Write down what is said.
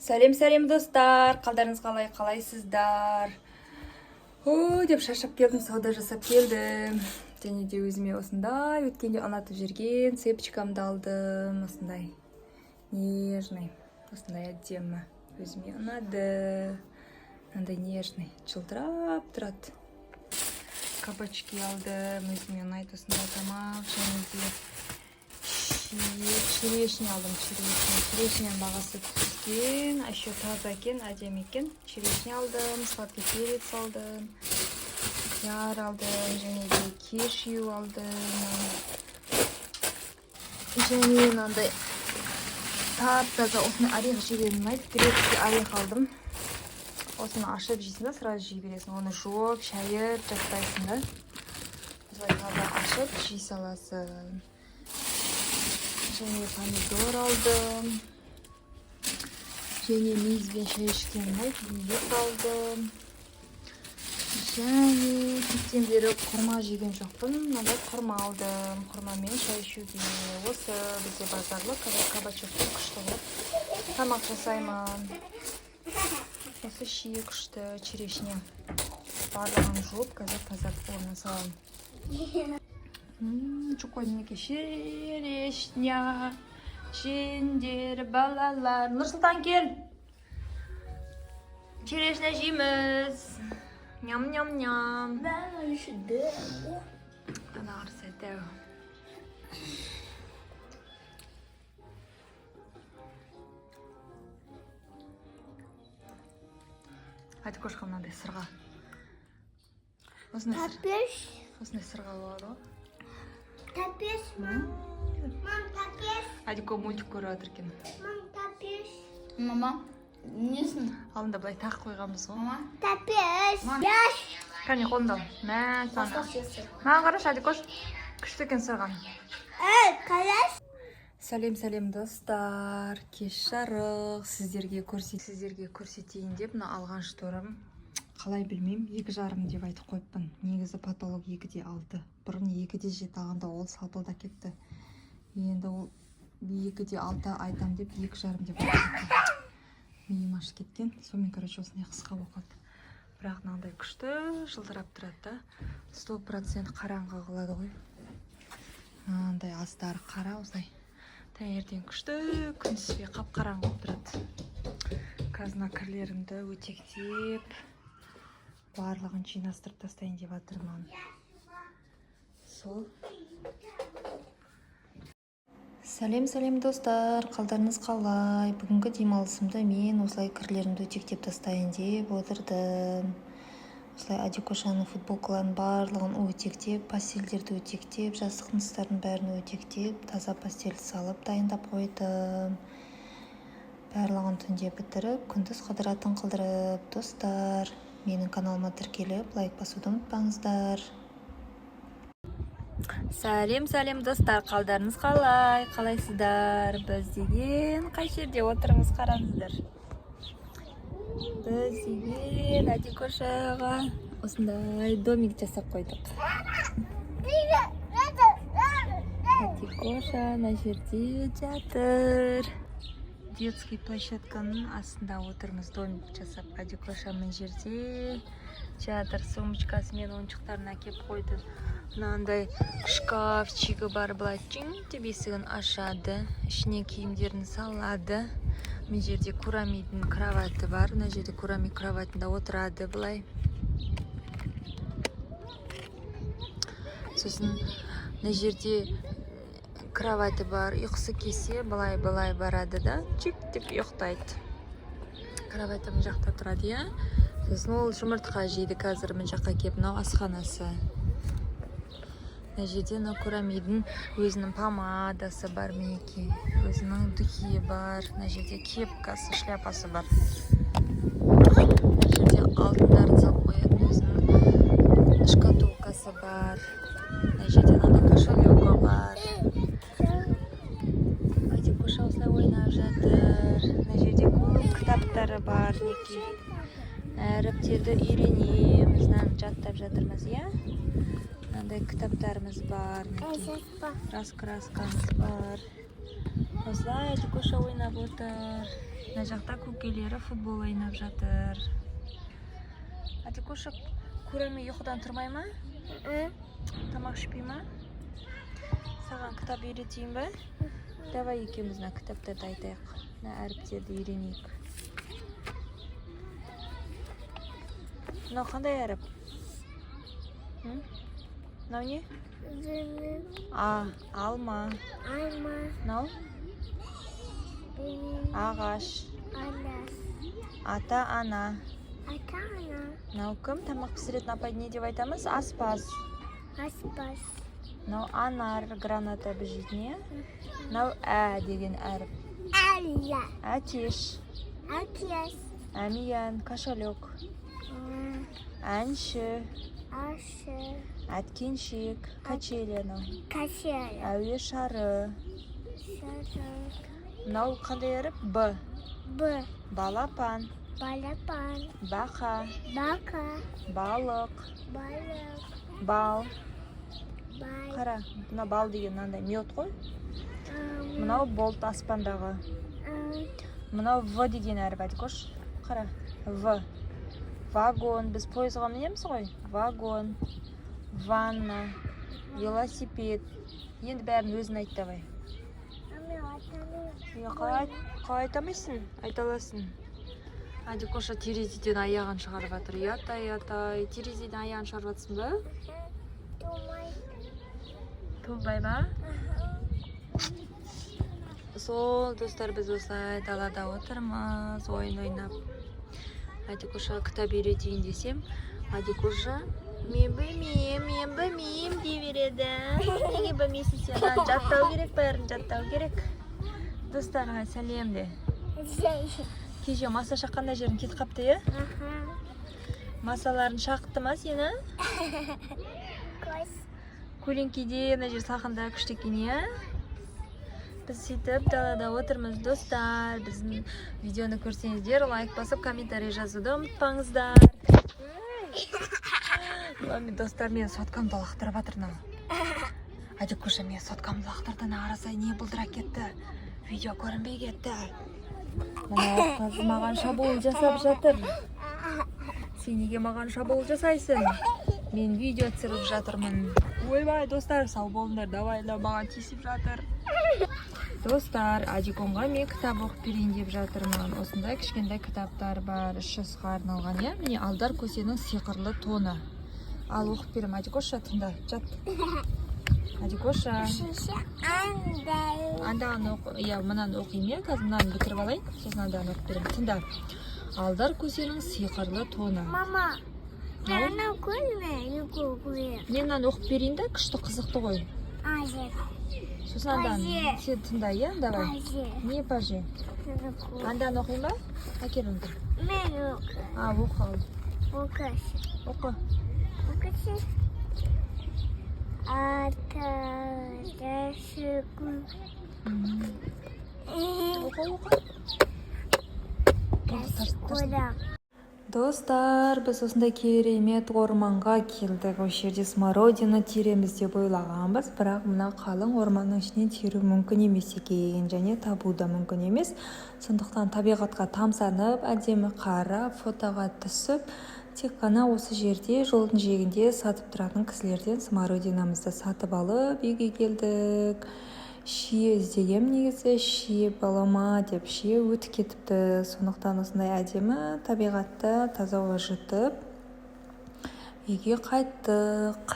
Сәлем, сәлем, достар! Қалдарыңыз қалай, қалайсыздар? О деп шаршап келдім, сауда жасап келдім. Және де өзіме осындай өткенде ұнатып жүрген цепочкамды алдым. Осындай нежный, осындай әдемі. Өзіме ұнады. Мынандай нежный, жылтырап тұрады. Кабачки алдым, өзіме ұнайды осындай тамақ. Және де черешня алдым, черешня. Черешняның бағасы түскен, а еще таза екен, әдемі екен. Черешня алдым, сладкий перец алдым, қияр алдым, және де кешью алдым. Және мынандай тап таза осындай орех жеген ұнайды. Грецкий орех алдым. Осыны ашып жейсің да, сразу жей бересің. Оны жуып, шайып жатпайсың да. Осылай таза ашып жей саласың. Және помидор алдым. Және мейізбен шай ішкен ұнайды, мейіз алдым. Және көптен бері құрма жеген жоқпын. Мынандай құрма алдым. Құрмамен шай ішуге. Осы бізде базарлық. Қазір кабачокпен күшті қылып тамақ жасаймын. Осы шие күшті, черешня. Барлығын жуып, қазір тазартып орнына саламын. Жуып қойдым, мінекей черешня. Жеңдер, балалар. Нұрсұлтан, кел. Черешня жейміз. Ням ням ням. Ben üşüdüm. Ана қараса, дәу. Адикошқа мынандай сырға. Осындай сыр, Tapış. осындай сырға болады ғой. Tapış. Мам, tapış. Адико мультик көріп жатыр екен. Мам, tapış. Мама, несін? Алдында былай тағып қойғанбыз ғой. Мама. Tapış. Yaş. Кәне, қолыңды ал. Мә, саған. Маған қарашы, Адикош. Күшті екен сырған. Evet, kalas. Сәлем, сәлем, достар! Кеш жарық. Сіздерге көрсетейін деп мына алған шторым қалай білмеймін, 2,5 деп айтып қойыппын. Негізі потолок 2,6. Бұрын 2,7 алғанда ол салпылдап кетті. Енді ол 2,6 айтам деп 2,5 деп айтып кетті. Миым ашып кеткен. Сонымен, короче, осындай қысқа болып қалды. Бірақ мынандай күшті жылтырап тұрады да, 100% қараңғы қылады ғой. Мынандай астары қара, осылай таңертең күшті күн түспей қап қараңғы болып тұрады. Қазір мына кірлерімді өтектеп, барлығын жинастырып тастайын деп жатырмын. Сол. Сәлем, сәлем, достар! Қалдарыңыз қалай? Бүгінгі демалысымды мен осылай кірлерімді өтектеп тастайын деп отырдым. Осылай Адикошаның футболкаларын барлығын өтектеп, постельдерді өтектеп, жастықтың тыстарын бәрін өтектеп, таза постель салып дайындап қойдым. Барлығын түнде бітіріп, күндіз қыдыратын қылдырып. Достар, менің каналыма тіркеліп, лайк басуды ұмытпаңыздар. Сәлем, сәлем, достар! Қалдарыңыз қалай, қалайсыздар? Біз деген қай жерде отырмыз, қараңыздар. Біз деген Адикошаға осындай домик жасап қойдық. Адикоша мына жерде жатыр. Детский площадканың астында отырмыз домик жасап. Адикоша мына жерде жатыр, сумочкасымен ойыншықтарын әкеп қойды. Мынандай шкафчигі бар, былай чиң деп есігін ашады, ішіне киімдерін салады. Мына жерде Курамидің кроваты бар, мына жерде Курами кроватында отырады былай. Сосын мына жерде кроваты бар, ұйқысы келсе, былай былай барады да, чик деп ұйықтайды. Кроваты мына жақта тұрады, иә. Сосын ол жұмыртқа жейді қазір мына жаққа келіп. Мынау асханасы. Мына жерде мына Курамидің өзінің помадасы бар, мінекей, өзінің духиі бар. Мына жерде кепкасы, шляпасы бар. Мына жерде алтындарын салып қоятын өзінің шкатулкасы бар. Мына жерде мынандай кошелегі бар. Адикоша осылай ойнап жатыр. Мына жерде көп кітаптары бар, мінекей. Әріптерді үйренеміз, мынаны жаттап жатырмыз, иә. Мынандай кітаптарымыз бар, мінекей. Раскраскамыз бар. Осылай Адикоша ойнап отыр. Мына жақта көкелері футбол ойнап жатыр. Адикоша көреме, ұйқыдан тұрмай ма? Тамақ ішпей ма? Саған кітап үйретейін ба? Давай екеуміз мына кітаптарды айтайық, мына әріптерді үйренейік. Мынау қандай әріп? М? Мынау не? А, алма. Алма. Мынау ағаш. Ағаш. Ата ана. Ата ана. Мынау кім? Тамақ пісіретін апайды не деп айтамыз? Аспаз. Аспаз. Мынау анар, граната біз жейтін, иә. Мынау ә деген әріп. Әлия. Әтеш. Әкес. Әмиян, кошелек. Әнші. Ашы. Әткеншек, качели анау. Качели. Әуе шары. Шары. Мынау қандай әріп? Б. Б. Балапан. Балапан. Бақа. Бақа. Балық. Балық. Бал. Бал. Қара, мына бал деген мынандай мед қой. Мынау болт, аспандағы. Мынау в деген әріп, Адикош, қара, в, вагон, біз пойызға мінеміз ғой, вагон, ванна, велосипед. Енді бәрін өзің айт, давай. Иә, қалай айта алмайсың? Айта аласың. Адикоша терезеден аяғын шығарып жатыр. Ұят-ай, ұят-ай, терезеден аяғын шығарып жатсың ба? Тоңбай ма? Сол, достар, біз осылай далада отырмыз ойын ойнап. Адикошаға кітап үйретейін десем, Адикоша «Мен білмеймін, мен білмеймін» дей береді. Неге білмейсің сен? Мынаны жаттау керек, бәрін жаттау керек. Достарға сәлем де. Кеше маса шаққанда жерің кетіп қапты, иә? Масаларын шақты ма сені? Көлеңкеде мына жер салқында, күшті екен, иә. Біз сөйтіп далада отырмыз, достар. Біздің видеоны көрсеңіздер, лайк басып, комментарий жазуды ұмытпаңыздар. Мына, достар, менің соткамды лақтырып жатыр мынау. Адикоша менің соткамды лақтырды. Мына қарасай, не бұлдырап кетті, видео көрінбей кетті. Мына қыз маған шабуыл жасап жатыр. Сен неге маған шабуыл жасайсың? Мен видео түсіріп жатырмын. Ойбай, достар, сау болыңдар, давай, мынау маған тиісіп жатыр. Достар, Адиконға мен кітап оқып берейін деп жатырмын. Осындай кішкентай кітаптар бар, 3 жасқа арналған, иә. Міне, «Алдар көсенің сиқырлы тоны». Ал, оқып беремін. Адикоша, тыңда, жат, Адикоша. Андағыны оқы, иә, мынаны оқимын, иә. Қазір мынаны бітіріп алайын, сосын андағыны оқып беремін. Тыңда: «Алдар көсенің сиқырлы тоны». Мама, Ау? ана көрме, екі. Мен мынаны оқып берейін да, күшті, қызықты ғой. Азер. Сосын андағыны. Паже. Сен тыңда, иә, давай. Азер. Не паже? Андағыны оқиын ба? Әкел онда. Мен оқы. А, оқы, ал. Оқасы. Оқы. Оқасы. Ата, дәшіку. Оқы, оқы. Болды, тарс, тарс. Құлақ. Достар, біз осындай керемет орманға келдік. Осы жерде смородина тереміз деп ойлағанбыз, бірақ мына қалың орманның ішінен теру мүмкін емес екен және табу да мүмкін емес. Сондықтан табиғатқа тамсанып, әдемі қарап, фотоға түсіп, тек қана осы жерде жолдың жиегінде сатып тұратын кісілерден смородинамызды сатып алып, үйге келдік. Шие іздегем негізі, шие бола ма деп, шие өтіп кетіпті. Сондықтан осындай әдемі табиғатта таза ауа жұтып, үйге қайттық.